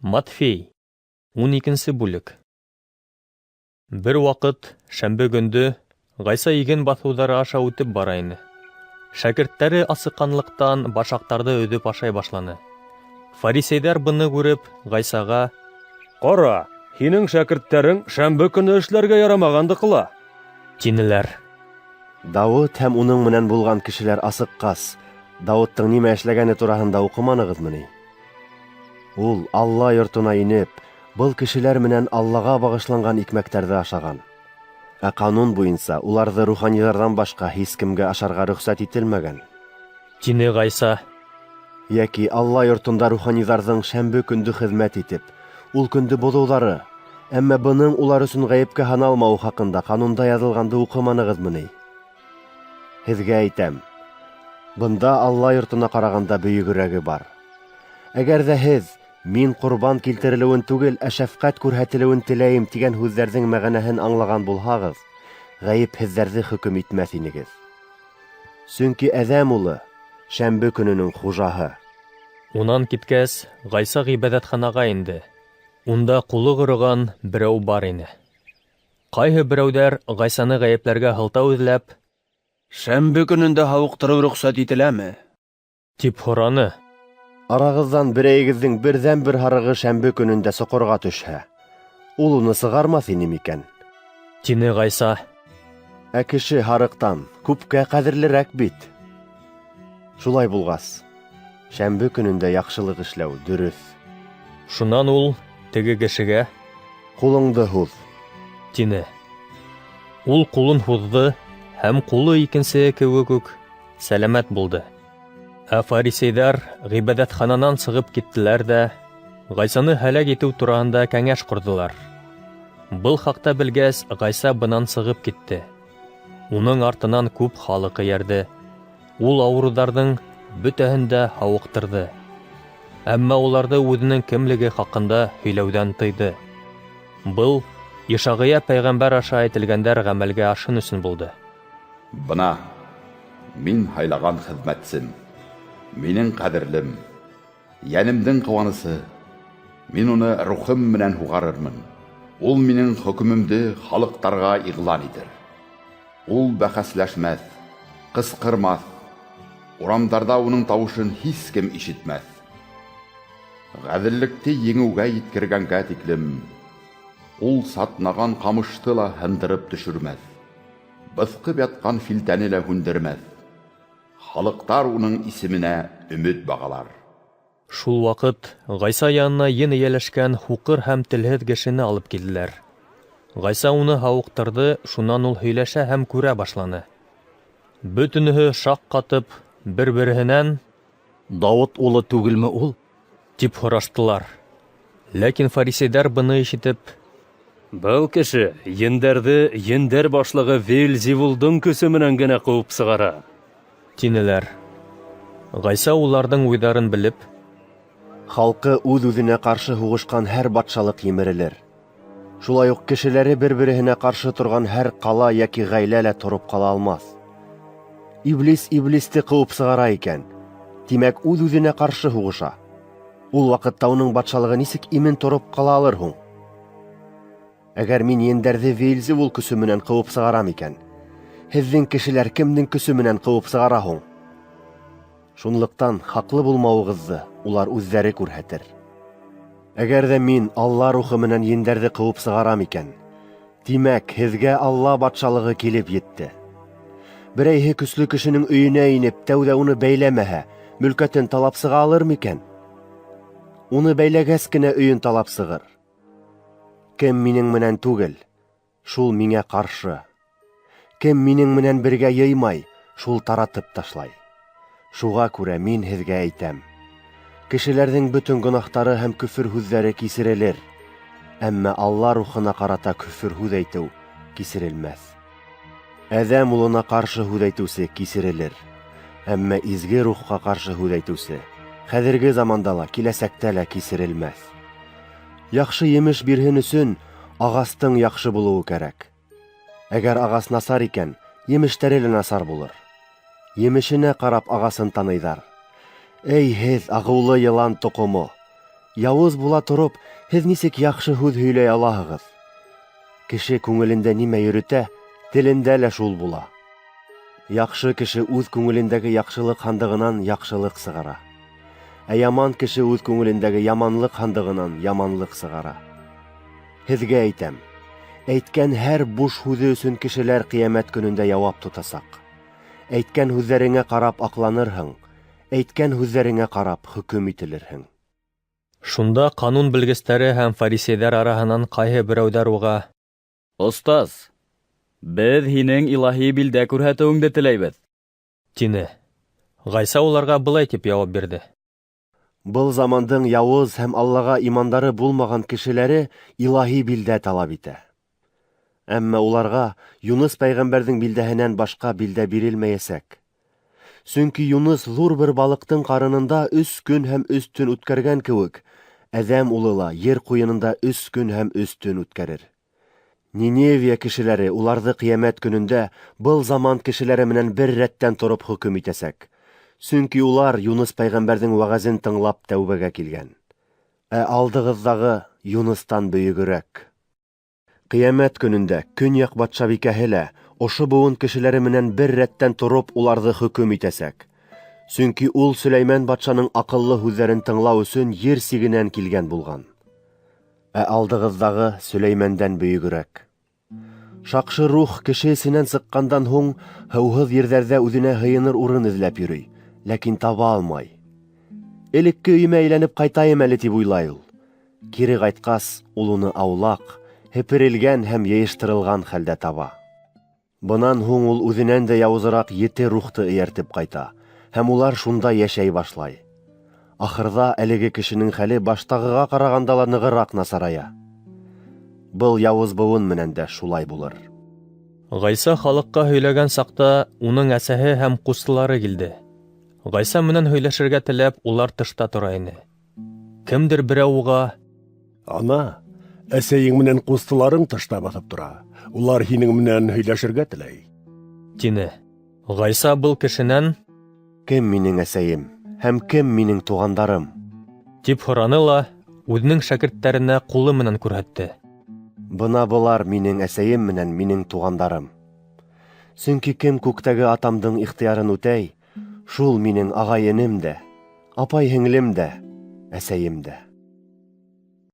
Матфей, 12-нсе бүлек. Бер ваҡыт, шәмбе көндө, Ғайса иген баҫыуҙары аша үтеп бара ине. Шәкерттәре асыҡҡанлыҡтан башаҡтарҙы өҙөп ашай башланы. Фарисейҙәр быны күреп, Ғайсаға: "Ҡара, һинең шәкерттәрең шәмбе көнө эшләргә ярамағанды ҡыла", тинеләр. Дауыт һәм уның менән булған кешеләр асыҡҡас, Дауыттың нимә эшләгәне тураһында уҡыманығыҙмы ни? Ул Алла йортона инеп, был кешеләр менән Аллаға бағышланған икмәктәрҙе ашаған. Ә ҡанун буйынса уларҙы руханиҙарҙан башҡа һис кемгә ашарға рөхсәт ителмәгән. Тине Ғайса. Йәки Алла йортонда руханиҙарҙың шәмбе көндө хеҙмәт итеп, ул көндө боҙоуҙары, әммә бының улар өсөн ғәйепкә һаналмауы хаҡында ҡанунда яҙылғанды уҡыманығыҙмы ни? Һеҙгә әйтәм, бында Алла йортона ҡарағанда бөйөгөрәге бар. Әгәр ҙә һеҙ мин ҡорбан килтерелеүен түгел, ә шәфҡәт күрһәтелеүен теләйем тигән һүҙҙәрҙең мәғәнәһен аңлаған булһағыҙ, ғәйепһеҙҙәрҙе хөкөм итмәҫ инегеҙ. Сөнки Әҙәм улы шәмбе көнөнөң хужаһы. Унан киткәс, Ғайса ғибәҙәтханаға инде. Унда ҡулы ҡороған берәү бар ине. Ҡайһы берәүҙәр Ғайсаны ғәйепләргә һылтау эҙләп, "Шәмбе көнөндә һауыҡтырыу рөхсәт ителәме?" тип һораны. Арағыҙҙан берәйегеҙҙең берҙән-бер һарығы шәмбе көнөндә соҡорға төшһә, ул уны сығармаҫ ине микән? Тине Ғайса. Ә кеше һарыҡтан күпкә ҡәҙерлерәк бит. Шулай булғас, шәмбе көнөндә яҡшылыҡ эшләү дөрөҫ. Шунан ул теге кешегә: "Ҡулыңды һуҙ", тине. Ул ҡулын һуҙҙы, һәм ҡулы икенсеһе кеүек үк сәләмәт булды. Ә фарисейҙар ғибәҙәтхананан сығып киттеләр ҙә, Ғайсаны һәләк итеү тураһында кәңәш ҡорҙолар. Был хаҡта белгәс, Ғайса бынан сығып китте. Уның артынан күп халыҡ эйәрҙе. Ул ауырыуҙарҙың бөтәһен дә һауыҡтырҙы. Әммә уларҙы үҙенең кемлеге хаҡында һөйләүҙән тыйҙы. Был Ишағия пәйғәмбәр аша әйтелгәндәр ғәмәлгә ашһын өсөн булды. Бына мин һайлаған хеҙмәтсем, минең ҡәҙерлем, йәнемдең ҡыуанысы. Мин уны рухым менән һуғарырмын. Ул минең хөкөмөмдө халыҡтарға иғлан итер. Ул бәхәсләшмәҫ, ҡысҡырмаҫ. Урамдарҙа уның тауышын һис кем ишетмәҫ. Ғәҙеллекте еңеүгә еткергәнгә тиклем, ул сатнаған ҡамышты ла һындырып төшөрмәҫ, быҫҡып ятҡан филтәне лә һүндермәҫ. Халыҡтар уның исеменә өмөт бағалар. Шул ваҡыт Ғайса янына ен эйәләшкән һуҡыр һәм телһеҙ кешене алып килделәр. Ғайса уны һауыҡтырҙы, шунан ул һөйләшә һәм күрә башланы. Бөтөнөһө шаҡ ҡатып, бер-береһенән: "Дауыт улы түгелме ул?" тип һораштылар. Ләкин фарисейҙәр быны ишетеп: "Был кеше ендәрҙе ендәр башлығы Веельзевулдың көсө менән генә ҡыуып сығара", тинеләр. Ғайса уларҙың уйҙарын белеп: Халҡы үҙ-үҙенә ҡаршы һуғышҡан һәр батшалыҡ емерелер. Шулай уҡ кешеләре бер-береһенә ҡаршы торған һәр ҡала йәки ғаилә лә тороп ҡала алмаҫ. Иблис иблисте ҡыуып сығара икән, тимәк, үҙ-үҙенә ҡаршы һуғыша. Ул ваҡытта уның батшалығы нисек имен тороп ҡала алыр һуң? Әгәр мин ендәрҙе Веельзевул көсө менән ҡыуып сығарам икән, һеҙҙең кешеләр кемдең көсө менән ҡыуып сығара һуң? Шунлыҡтан хаҡлы булмауығыҙҙы улар үҙҙәре күрһәтер. Әгәр ҙә мин Алла рухы менән ендәрҙе ҡыуып сығарам икән, тимәк, һеҙгә Алла батшалығы килеп етте. Берәйһе көслө кешенең өйөнә инеп, тәүҙә уны бәйләмәһә, мөлкәтен талап сыға алыр микән? Уны бәйләгәс кенә өйөн талап сығыр. Кем минең менән түгел, шул миңә ҡаршы. Кем минең менән бергә йыймай, шул таратып ташлай. Шуға күрә мин һеҙгә әйтәм: кешеләрҙең бөтөн гонаһтары һәм көфөр һүҙҙәре кисерелер, әммә Алла рухына ҡарата көфөр һүҙ әйтеү кисерелмәҫ. Әҙәм улына ҡаршы һүҙ әйтеүсе кисерелер, әммә изге рухҡа ҡаршы һүҙ әйтеүсе хәҙерге заманда ла, киләсәктә лә кисерелмәҫ. Яҡшы емеш бирһен өсөн ағастың яҡшы булыуы кәрәк. Әгәр ағас насар икән, емештәре лә насар булыр. Емешенә ҡарап ағасын таныйҙар. Эй, һеҙ, ағыулы йылан тоҡомо! Яуыз була тороп, һеҙ нисек яҡшы һүҙ һөйләй алаһығыҙ? Кеше күңелендә нимә йөрөтә, телендә лә шул була. Яҡшы кеше үҙ күңелендәге яҡшылыҡ һандығынан яҡшылыҡ сығара. Ә яман кеше үҙ күңелендәге яманлыҡ һандығынан яманлыҡ сығара. Һеҙгә әйтәм, әйткән һәр буш һүҙе өсөн кешеләр ҡиәмәт көнөндә яуап тотасаҡ. Әйткән һүҙҙәреңә ҡарап аҡланырһың, әйткән һүҙҙәреңә ҡарап хөкөм ителерһең. Шунда ҡанун белгестәре һәм фарисейҙар араһынан ҡайһы берәүҙәр уға: Остаз, беҙ һинең илаһи билдә күрһәтеүеңде теләйбеҙ. Тине. Ғайса уларға былай тип яуап бирҙе: Был замандың яуыз һәм Аллаға имандары булмаған кешеләре илаһи билдә талап итә. Әммә уларға Юныс пәйғәмбәрҙең билдәһенән башҡа билдә бирелмәйәсәк. Сөнки Юныс ҙур бер балыҡтың ҡарынында 3 көн һәм 3 төн үткәргән кеүек, Әҙәм улы ла ер ҡуйынында 3 көн һәм 3 төн үткәрер. Ниневия кешеләре уларҙы ҡиәмәт көнөндә был заман кешеләре менән бер рәттән тороп хөкөм итәсәк. Сөнки улар Юныс пәйғәмбәрҙең вәғәзен тыңлап тәүбәгә килгән. Ә алдығыҙҙағы Юныстан бөйөгөрәк. Ҡиәмәт көнөндә көньяҡ батшабикәһе лә ошо быуын кешеләре менән бер рәттән тороп уларҙы хөкөм итәсәк. Сөнки ул Сөләймән батшаның аҡыллы һүҙҙәрен тыңлау өсөн ер сигенән килгән булған. Ә алдығыҙҙағы Сөләймәндән бөйөгөрәк. Шаҡшы рух кеше эсенән сыҡҡандан һуң һыуһыҙ ерҙәрҙә үҙенә һыйыныр урын эҙләп йөрөй, ләкин таба алмай. Элекке өйөмә әйләнеп ҡайтайым әле тип уйлай ул. Кире ҡайтҡас, ул уны аулаҡ, һеперелгән һәм йыйыштырылған хәлдә таба. Бынан һуң ул үҙенән дә яуызыраҡ 7 рухты эйәртеп ҡайта, һәм улар шунда йәшәй башлай. Ахырҙа әлеге кешенең хәле баштағыға ҡарағанда ла нығыраҡ насарая. Был яуыз быуын менән дә шулай булыр. Ғайса халыҡҡа һөйләгән саҡта уның әсәһе һәм ҡустылары килде. Ғайса менән һөйләшергә теләп, улар тышта тора ине. Кемдер берәү уға: Ана, әсәйең менән ҡустыларың тышта баҫып тора. Улар һинең менән һөйләшергә теләй. Тине. Ғайса был кешенән: Кем минең әсәйем һәм кем минең туғандарым? Тип һораны ла үҙенең шәкерттәренә ҡулы менән күрһәтте. Бына былар минең әсәйем менән минең туғандарым. Сөнки кем күктәге атамдың ихтыярын үтәй, шул минең ағай-энем дә, апай-һеңлем дә, әсәйем дә.